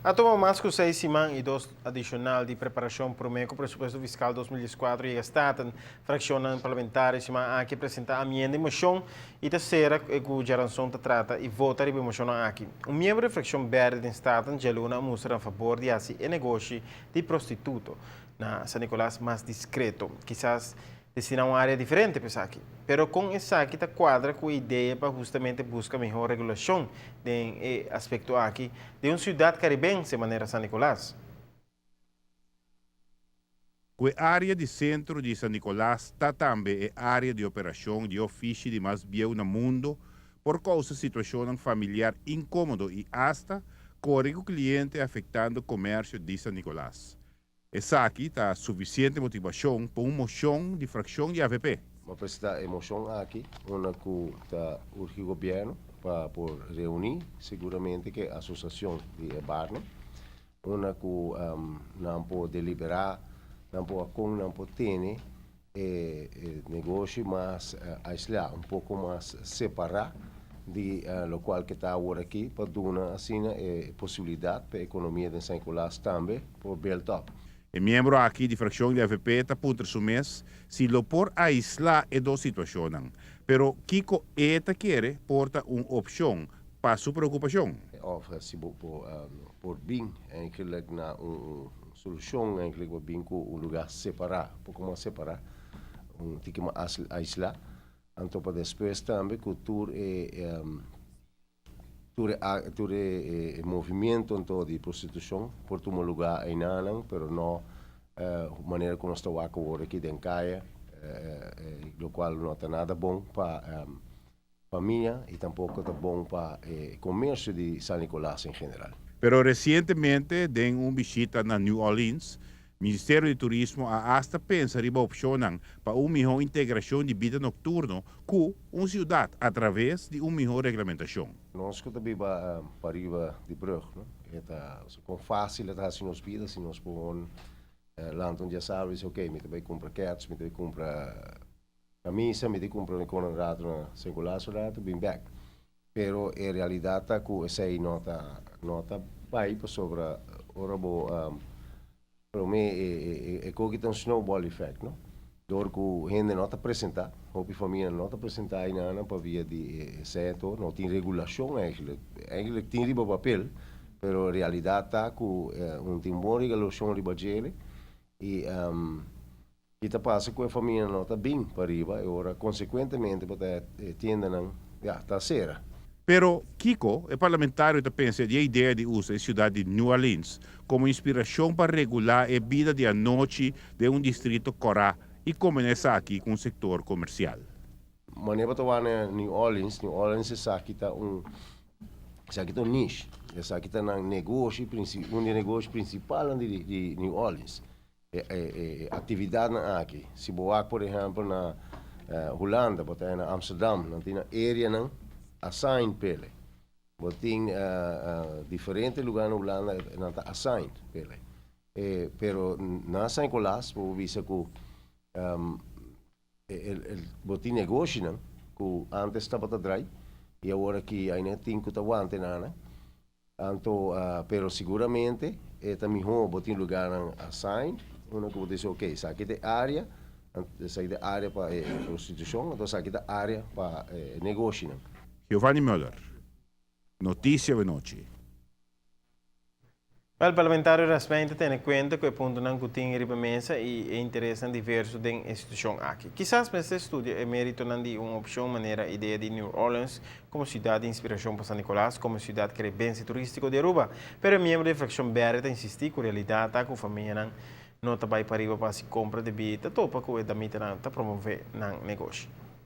A tuma mas ku 6 siman i dos adishonal di preparashon promé ku presupuesto fiskal 2014 yega Staten. Frakshon parlamentario siman aki a presentá enmienda i moshon i ta sera ku djaranson ta trata i vota riba e moshon aki. Un miembro di frakshon bèrdè den Staten, djaluna, a mustra na fabor di hasi e negoshi di prostituto na San Nicolas mas diskreto. Kisas destiná un área diferente pa esaki. Pero kon esaki ta kuadra ku e idea pa hustamente buska mihó regulashon den e aspekto aki den un siudat karibense manera San Nicolas? Ku e área di sentro di San Nicolas ta tambe e área di operashon di ofishi di mas bieu na mundu, por kousa situashon familiar inkómodo i asta kore ku kliente, afektando komersio di San Nicolas. Esaki ta sufisiente motivashon pa un moshon di frakshon di AVP. Mi a presentá e moshon aki, unda ku ta urgi gobièrnu pa por reuní seguramente ku e asosiashon di e barnan, unda ku nan por deliberá, nan por kon nan por tene e negoshi mas aislá, un poko mas separá di lokual ku ta awor aki, pa duna asina e posibilidat pa e ekonomia den San Nicolas tambe por build up. E miembro aki di frakshon di AVP ta puntra su mes si lo por aislá e dos situashonnan, pero kiko e ta kere por ta un opshon pa su preokupashon. Òf si bo por bin eigenlijk na un solushon, eigenlijk bo bin ku un lugá separá, poko mas separá, un tiki mas aislá, anto pa despues tambe ku tur e movimiento anto di prostitushon por tuma lugá einan, pero no manera ku nos ta wak awor aki den kaya, lokual no ta nada bon pa famia i tampoko ta bon pa e komersio di San Nicolas en general. Pero resientemente, den un bishita na New Orleans, Ministerio di Turismo a hasta pensa riba opshonnan pa un mihó integrashon di bida nokturno ku un siudat a traves di un mihó reglamentashon. Nos ku ta biba pariba di brug, no? Ta kon fásil ta hasi nos bida si nos por lanta un djasabi i bisa: "Ok, mi ta bai kumpra kèts, mi ta bai kumpra kamisa, mi ta kumpra un kos un ratu na San Nicolas un ratu, bin bèk." Pero e realidat ta ku esei no ta bai, pasobra ora bo promé e kos ta un snowball effect, no? Dor ku hende no ta presentá, hopi famia no ta presentá einan pa via di e sektor, no tin regulashon eigenlijk. Eigenlijk tin riba papel, pero realidat ta ku no tin bon regulashon riba djele i ta pasa ku e famia no ta bin pariba i ora konsekuentemente bo ta e tiendanan ya ta sera. Pero kiko e parlamentario ta pensa di e idea di usa e siudat di New Orleans komo inspirashon pa regulá e bida di anochi den un distrito kòrá i kombiná esaki ku un sektor komersial? Manera bo ta na New Orleans, New Orleans esaki ta un niche, esaki ta un negoshi, un di negoshi prinsipal di New Orleans. E aktividatnan aki. Si bo por ehèmpel na Hulanda, bo ta na Amsterdam, nan tin areanan assigned p'e. Bo tin diferente lugá na Hulanda nan ta assigned p'e. Pero na San Nicolas, bo bisa ku bo tin negoshinan ku antes tabata drai i awor aki ainda tin ku ta wanta nan. Anto, pero seguramente ta mihó bo tin lugánan assigned, unda ku bo ta bisa: "Ok, esaki ta e área, esaki ta e área pa prostitushon, anto esaki ta área pa negoshinan." Giovanni Müller, Notisia Anochi. E parlamentario Rasmijn ta tene kuenta ku e puntonan ku tin riba mesa i e interesnan diverso den institushon aki. Kisas mester studia e méritonan di un opshon manera idea di New Orleans komo siudat di inspirashon pa San Nicolas komo siudat karibense turístiko di Aruba. Pero e miembro di frakshon bèrdè ta insistí ku realidat ta ku famianan no ta bai pariba pa hasi kompra debí ta topa ku e damitanan ta promové nan negoshi.